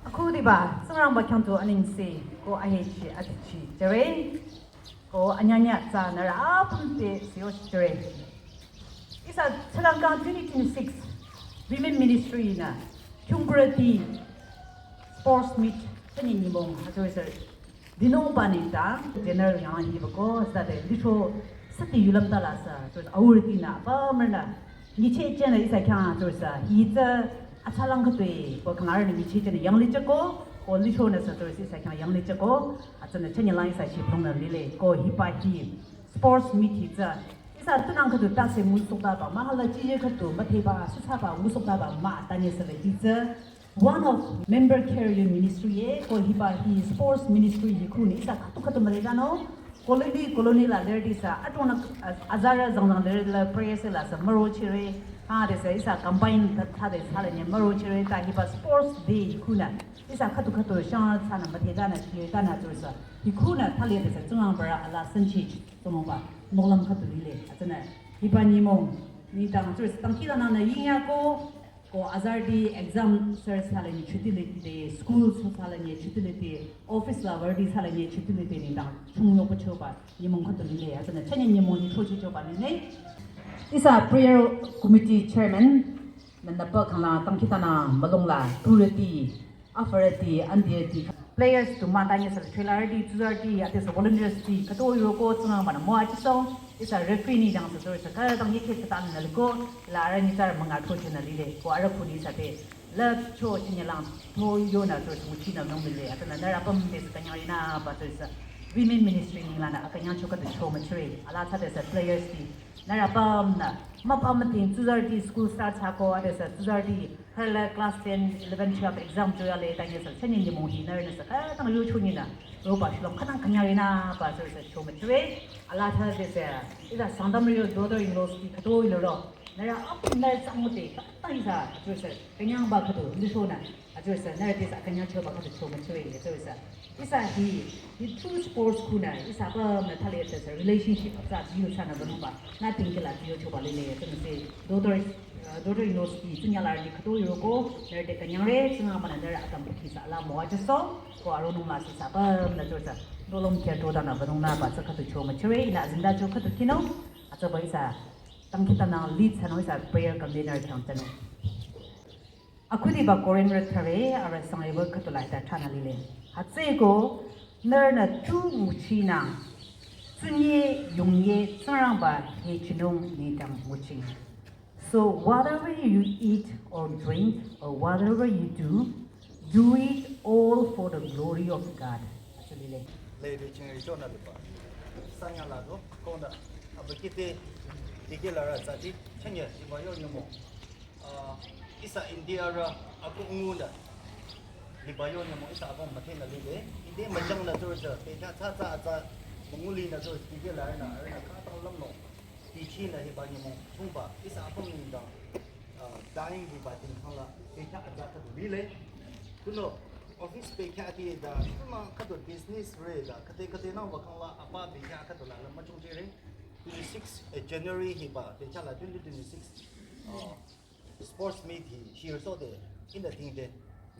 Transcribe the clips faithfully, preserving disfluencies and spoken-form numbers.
Akhudiba, Tsingrangba khyang tu anengse, ko ahechi, atichi, jüre, ko anyanya tsa nührü apüm te siyo jüre. Ihsa tsingrang kang twenty twenty-six Women Ministry nü, Kyungkurati Sports Meet, tani nyümong, ajo ihsa Dino pani ta general yang hi bako sa de licho sati yulam ta la sa so aur ti na pa mer na ni che che na ihsa khyang so sa hi tsa achalang ka tui ko kang ar ni che che na yang li che ko ko licho na sa so ihsa khyang yang li che ko atsa na chen ya lang ihsa chi plong na li le ko hi pa hi sports meet hi tsa ihsa tu nang ka tu ta se mu sok ta ba ma hala chi ye ka tu ma the ba su sa ba mu sok ta ba ma ta ni sa le hi tsa One of member care yo ministry ye, ko hiba hi sports ministry hi khu ni ihsa khatu khatu mare dano, colony colony la ler di sa, atona azara zang zang ler la prayer se la sa maro chire, ha de sa ihsa combine ta ta de sa le ne maro chire ta hiba sports day hi khu na, ihsa khatu khatu shang sa na mate dana chire dana zo sa, hi khu na ta le de sa zong bara ala san chi zong ba, no lam khatu li le, atana, hiba ni mong, ni dang zo sa tang ki dana na yin ya ko, Ko azarüti exam sir salani chuti liti de, school sir salani chuti liti, office la vardi salani chuti liti ni dang chung yo pacho ba, nyümong khatu ni le, atana chanya nyümong ni chochi cho ba ni ne. Ihsa prayer committee chairman, nanda pa khang la tang kita na malong la, purati, afarati, andiati. Players tu mata ni sa, trailerti, tsuzarüti, ate sa volunteersti, kato yoko tsanga mana mo achi so. Ihsa referee ni dang sa so, ihsa ka dang yekhe sa tan na liko, la ara ni tar manga tho chena lile, ko ara khu ni sa te, la cho chinya lang, tho yo na so, mu chi na nong mile, atana nührü apüm te sa kanyang ri na, ba so ihsa, women ministry ni la na, akanyang cho ka te cho ma chire, ala sa te sa players ti, nührü apüm na, ma pa ma ting, tsuzarüti school start sa ko, ate sa, tsuzarüti, Hala class ten, eleven, twelve exam jo ya le ta nge sa, chani ni mong hi nührü nü sa, ka tang yo chuni na, ro ba shilong ka tang kanya ri na, ba so sa cho ma chire, ala tha de sa, ihsa Sangtam ri yo daughter in law sti kato ilo ro, nührü apüm nührü sang mo te, ka tang ihsa, so sa, kanyang ba kato, ni so na, so sa, nührü de sa, kanyang cho ba kato cho ma chire, so sa, ihsa hi, hi true sports khu na, ihsa ba na thale sa, relationship sa, build sa na ba no ba, na ting ke la, yo cho ba le le, so na se, daughter, Doro ino ski, tsunya la ri kato yoko, nührü de kanyang re, tsunga mana nührü atam pukhi sa la mo aja so, ko aro nung la si sa pam na jor sa, dolom kia do da na vanung na ba sa khatu cho ma chire, ina azinda cho khatu kino, atsa ba ihsa, tang kita na lead sa no ihsa prayer convener khyang tano. Akhudi ba Korin re thare, ara sang ewa khatu la ita thana lile. Hatse ko, nührü na tu muchi na, tsunye yungye tsangrang ba he chinung ni tang muchi. So whatever you eat or drink or whatever you do, do it all for the glory of God. Acha lile. Le de ching ri chona de ba. Sanya la do, kona, abakite, dike la ra sa ji, chanya, ji ba yo nyomo. Ah, ihsa India ra, aku ngu na. Ji ba yo nyomo, ihsa abang mate na lile. Ide majang na zo za, pe cha cha cha cha, munguli na zo, dike la na, na ka ta lam no. Ti chi na hiba nyümong chungba, ihsa apüm nengdang, ah, dying hiba tingkhang la, pekya aja khatu lile. Kuno, office pekya ati da, kuma khatu business re da, khate khate nang ba khang la, apa pekya khatu la, la ma chung jire. Twenty-six, eh, January hiba, pekya la twenty twenty-six, ah, sports meet hi, shir so de, in the thing de.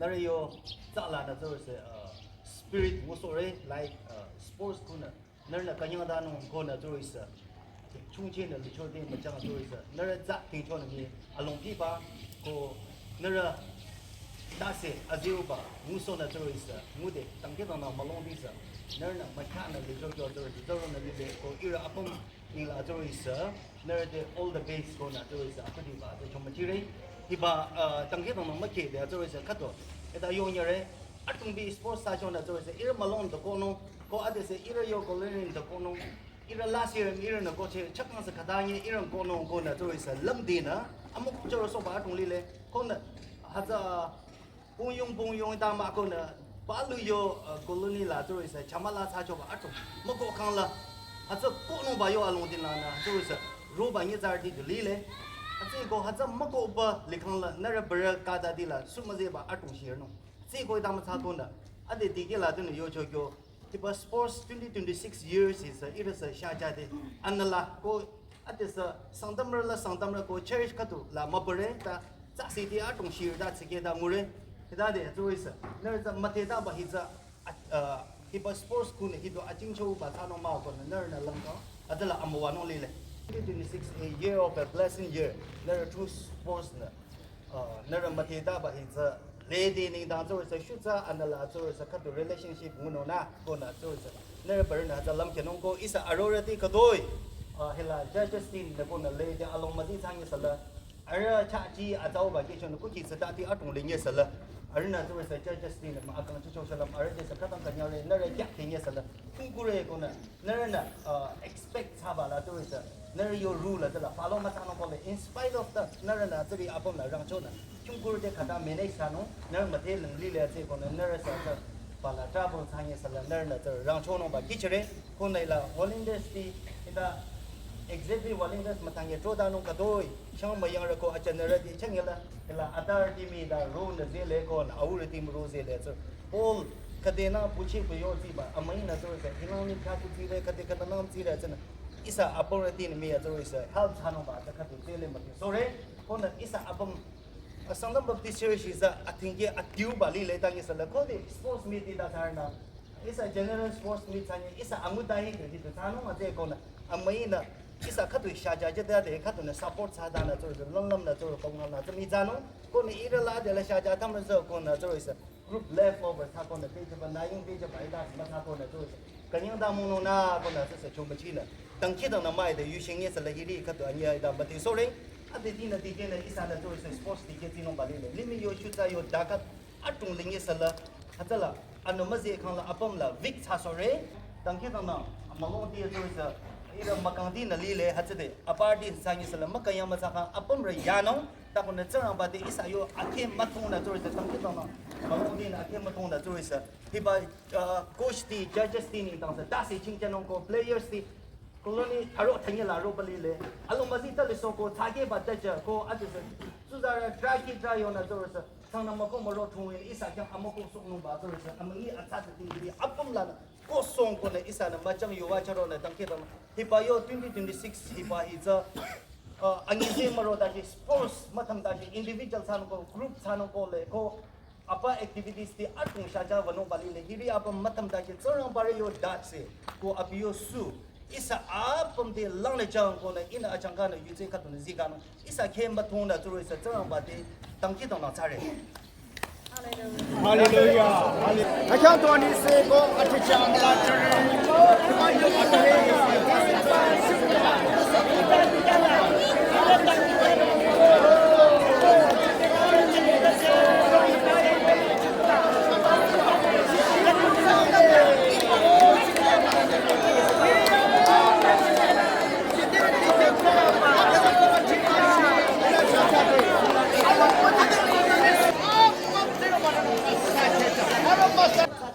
Nührü yo, tsala na zo se, ah, spirit, mo so re, like, ah, sports kuna, Nührünü kanyang danung ko nü tsuro ihsa. Chungche nü licho de müchang tsuro ihsa. Nührü tsa tingcho nü mi alongpiba ko nührü tase aziuba nguso nü tsuro ihsa. Ngude tangke tang nü mülongdi ihsa. Nührünü mücha nü licho kyo tsuro ihsa. Tsuro nü lile ko ihrü apüm ningla tsuro ihsa. Nührü te all the best ko nü tsuro ihsa. Akhudiba te chomüchire. Hiba, uh, tangke tang nü müke de tsuro ihsa khüto. Eta yonyare. Atungbi sports sa chonü tsuro ihsa. Ihrü mülong de ko nü. Ko adese ihrü yo ko learning de konung. Ihrü last year ihrünü koche chakang sa khüta nye ihrü konung konü tsuro ihsa lümdinü. Amuk choro soba atung lile. Konü hütsü pung yung pung yung ta mah konü balu yo, uh, colony la tsuro ihsa chama la sa choba atung. Mako khang la. Hütsü konung ba yo alongdinü nü tsuro ihsa. Roba nye tsarüti du lile. Hütsü ko hütsü mako ba likhang la nührü bürü kata dila sumüzeba atung shirnung. Tsü ko ita mütsa konü. Ade dikeh la tunü yocho kyo. Hiba sports twenty twenty-six years ihsa ihrü sa shajade. Anüla ko Adesü Sangtamrü la Sangtamrü ko cherish khüdu la mübüre ta tsü siti atong shir ta tsike ta ngure. Hita de tsü isa. Nührü tsü müdhe ta ba hi tsü, uh, hiba sports khunü hidu achingcho ba tsano ma ko nührü nü lamka. Adela amüwanung lile. Twenty twenty-six a year of a blessing year. Nührü true sports nü. Uh, nührü müdhe ta ba hi tsü lady nengdang tsü isa shu tsü anala tsü isa khüdu relationship ngunung nü ko nü tsü isa. Nührü bürü nü tsü lamkenung ko isa arorüti khüdoi. Uh, hila judges team nü ko nü lady along müdhe tsang isa la. Arüh chah chi atsau ba kihchonü kuki tsü tati atong linge sala. Arühnü tsü isa judges team nü ma akang chicho salam arüh de sa khütang kanyare nührü kya kinge sala. Kungkure ko nü nührünü, uh, expect thsaba la tsü isa. Nührü yo rule la tsüla follow müthsanung ko le in spite of that nührünü tsüri apüm la rangchonü. Kungkure de khüta manage thsanung nührü müdhe lengli le tsü ko nü nührü sa tsü ba la trouble thsange sala nührünü tsü rangchonung ba kihchire. Ko nü ila volunteers ti ita exactly volunteers müthang ye chodanung khüdoi. Chang müyangrü ko acha nührü ti chang yela. Ila authority mi ta rule nü zele ko nü aurü ti mi rule zele tsü. Paul khüdenü buchi buyo zi ba amüi nü tsü isa. Hinang ni kha tu zile khüde khüde nam zile tsü nü. Isa authority nü mi ya tsü isa. Help thsanung ba ta khüdu zele müdhe. Sorry. Ko nü isa apüm Sangtam Baptist Church isa athingke atiu ba lile tangi sala ko de sports meet ta thsarnü. Isa general sports meet thsanye isa angu ta hi de de thsanung ma de ko nü. Amüi nü isa khüdu shaja je ta de khüdu nü support thsa ta nü tsü isa. Lam lam nü tsü isa kong nü tsü mi thsanung. Ko nü ira la de la shaja tam nü tsü ko nü tsü isa. Group left over thsa ko nü page ba nü yung page ba ita ma thsa ko nü tsü isa. Kanyang ta münung nü ko nü tsü isa chomüchinü. Tangki tang nü mai de yu shinge sala hiri khüdu anya ita müdhe sorry. Ade ti nü ti ke nü isa nü tsü isa sports ti ke ti nung ba lile. Limi yo shu tsü yo dakat atong linge sala. Hütsüla anü müze khang la apüm la weak thsa sorry. Tangki tang nü amülung ti tsü isa ira mükang ti nü lile hütsüde. Apar ti thsange sala mükang ya müthsa khang apümrü yanung. Ta ko nü Tsingrangba te isa yo akhe müthong nü tsü isa tangki tang nü. Amülung ti nü akhe müthong nü tsü isa. Hiba, uh, coach ti, judges ti nengdang sa, ta si chingchanung ko, players ti, colony tharo thanye la ro ba lile. Alo müzi ta le so ko, thsake ba ta ja ko, ati sa, tsuzarü tra ki tra yo nü tsü isa, thang nü müko müro thung wi, isa khyang amüko soknung ba tsü isa, amüi atsa sa ti wi, apüm la nü, ko song ko nü, isa nü, müchang yo wa charo nü, tangki tang nü. Hiba yo twenty twenty-six, hiba hi tsü, uh, anyi zi müro ta ji, sports, müthang ta ji, individual thsanung ko, group thsanung ko le, ko, apa activities ti atong shaja wanung ba lile hiri apa müthang ta ji Tsingrangba re yo dat se ko abi yo su isa apüm te lang le jang ko nü ina achang ka nü yu tse khüdu nü zi ka nü isa khe müthong nü tsü isa Tsingrangba te tangki tang nü thsare. Hallelujah. Hallelujah. Acha to ni se ko ati chang la chare.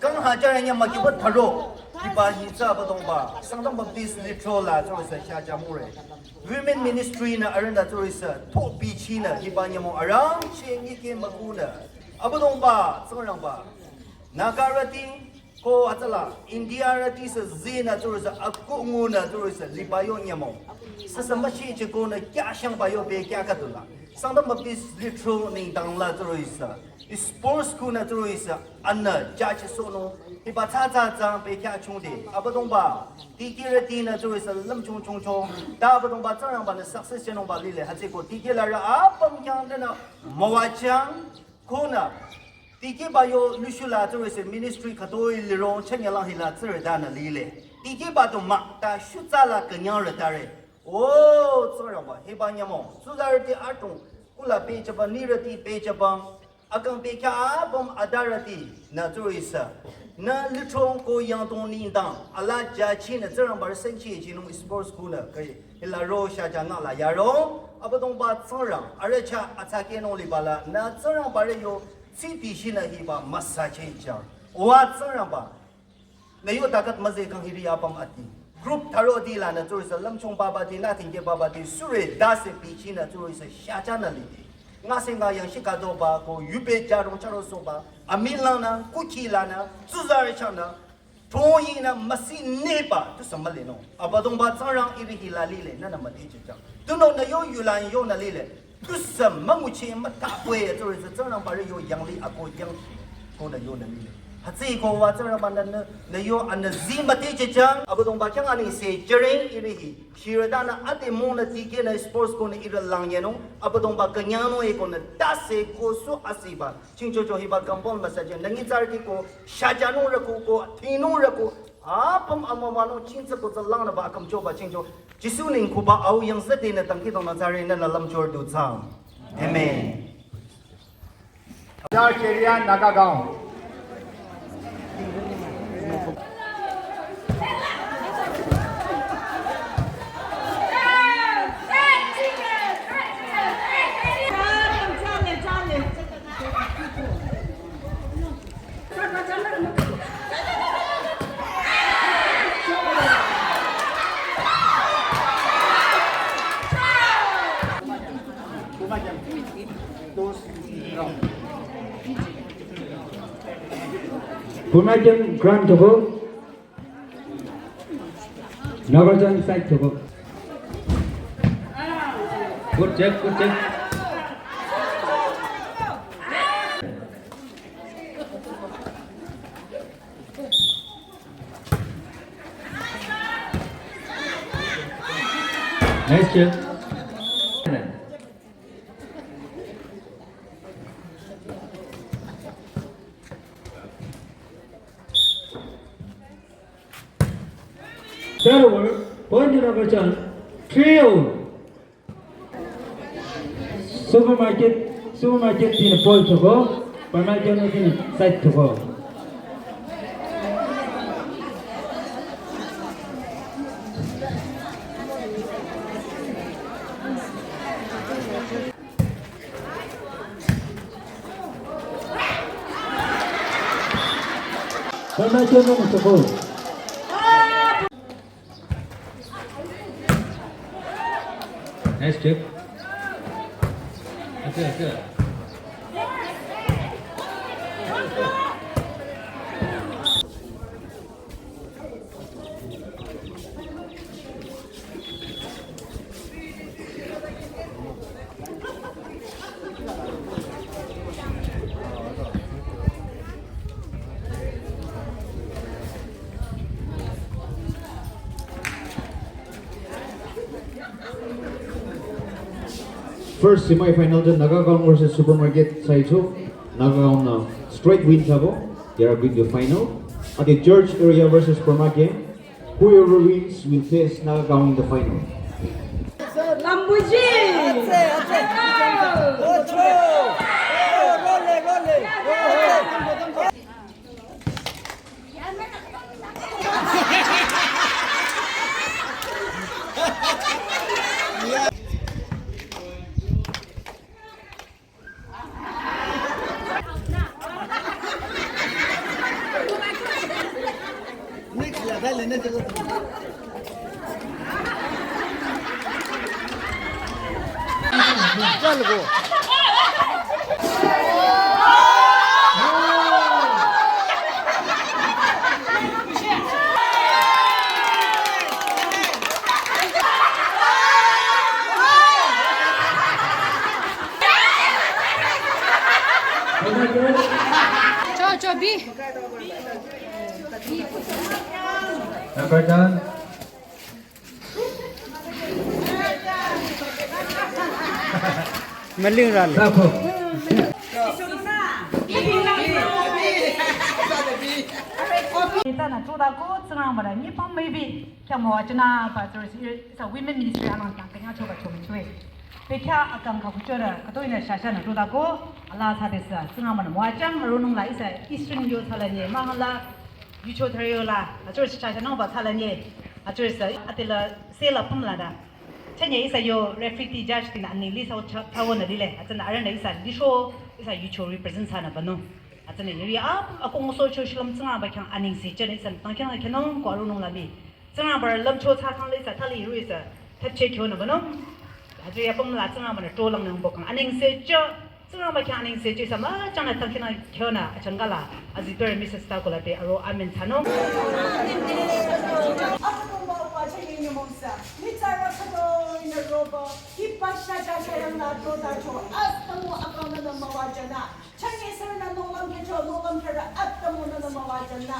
Kang hajar nya makiba tharo, hiba hi tsü Abüdongba, Sangtam Baptist Lithro la tsü isa shaja mure. Women Ministry nü arüh nü tsü isa, thopi chi nü, hiba nyümong arang che nyi ke müku nü. Abüdongba, Tsingrangba, Nagarüti, ko atsala, India rüti sa zi nü tsü isa, aku ngu nü tsü isa, liba yo nyümong. Sasa mashi che ko nü kya shang ba yo be kya ka tu la. Sangtam Baptist Lithro nengdang la tsü isa. Sports khu nü tsü isa, anü, ja che so no. Hiba tsa tsa tsa be kya chung de. Abüdongba, tiki rüti nü tsü isa, lam chung chung chung. Ta Abüdongba Tsingrangba nü success che nung ba lile, hütsü ko tiki la ra apüm kyang de nü, mawa chang, ko nü. Tiki ba yo lushu la tsü isa, ministry khütoi lirong, chanya lang hila tsü rüta nü lile. Tiki ba to ma, ta shu tsa la kanyang rüta re. O, Tsingrangba, hiba nyümong, tsuzarüti atong, kula pehjüba, nirüti pehjüba, akang pehkya apüm adarüti, nü tsü isa. Nü lithro ko yangdong nengdang, ala ja chi nü Tsingrangba rü senchi chi nung sports khu nü, kari, hila ro shaja nga la yaro, Abüdongba Tsingrang, arüh cha atsa ke nung liba la, nü Tsingrangba rü yo, tsi ti shi nü hiba masa che cha. Owa Tsingrangba, nü yo dakat müze kang hiri apüm ati. Group tharo di la nü tsü isa lamchong baba di, nü tingke baba di, sure da se pi chi nü tsü isa shaja nü li di. Nga se nga yang shi ka do ba ko yu pe ja rong cha ro so ba. Ami la nü, kuki la nü, tsuzarü cha nü. Toyinü müsi neba, tusü mülenung. Abüdongba Tsingrang ihrü hila lile, nünü müdhechehchang. Tunüo nü yo yulan yonü lile. Tusü münguchi mütapwe, tsürüsü Tsingrangba rü yo yangli ako yangshi. Ko nü yonü lile. Hütsüeko wa Tsingrangba nü, nü, nü yo anüzi müdhechehchang. Abüdongba khyang anengse jüre ihrü hi. Shirüdanü ade mongnü tikehnü sports konü ihrü langyenung. Abüdongba künyangnung ekonü tase ko su asiba. Chingchocho hiba kambon müsajü. Nü nyitsarüti ko shajanung rüku ko thinung rüku. Apüm amüwanung chingtsü ko tsü langnüba akümchoba chingcho. Jisu neng kuba au yangsedenü dangkhidangnang tsare nü la lümchor du tsang. Amen. Church area Naga Gaon. Kunajan grant thoko. Nagarjan side thoko. Good check, good check. Nice check. Third over, point number ten, three all. Supermarket, supermarket tin point thoko, supermarket tin side thoko. Nice chip. Acha, acha. First semi-final to Naga Gaon versus Supermarket side to Naga Gaon, uh, straight win thsabo. They are going to final. At the Church area versus Supermarket, whoever wins will face Naga Gaon in the final. Lambuji! Cho, cho, bi. Number ten. Maling ral. Sako. Ita na choda ko tsingrang mara ni pang maybe. Kya mo achana pa tsur si sa women ministry anang kya kya choba choba chwe. Pe kya akang ka kuchora kato ina shasha na choda ko ala sa desa tsingrang mara mo achang ronung la isa Eastern yo sala ni mahang la. Yucho thariyo la, achor cha cha nangba thala nye, achor sa atela sela pum la da. Chanye isa yo referee ti judge tina ani li sa cha thawo na lile, achana arana isa lisho, isa yucho represent sa na bano. Achana yeri a, akong so cho shilom tsinga ba kyang aning si, chane isa tang kyang kyanong ko arunong la bi. Tsinga ba lam cho cha khang le isa thali ru isa, thap che kyo na bano. Achor ya pum la tsinga ba na to lang nang bokang aning se cha. Tsingrangba khyang anengse chesa müchangnü tangkina khyonü achangkala azitore Missus Takula te aro amen thsanung. Abüdongba Uwa chünye nyümongsa, nyitsarü khütoi nü roba, hiba shaja chayangla dodacho, atümung akang nünü müwajünü. Chünye sürünü nohlüm khyücho, nohlüm khyürü atümung nünü müwajünü.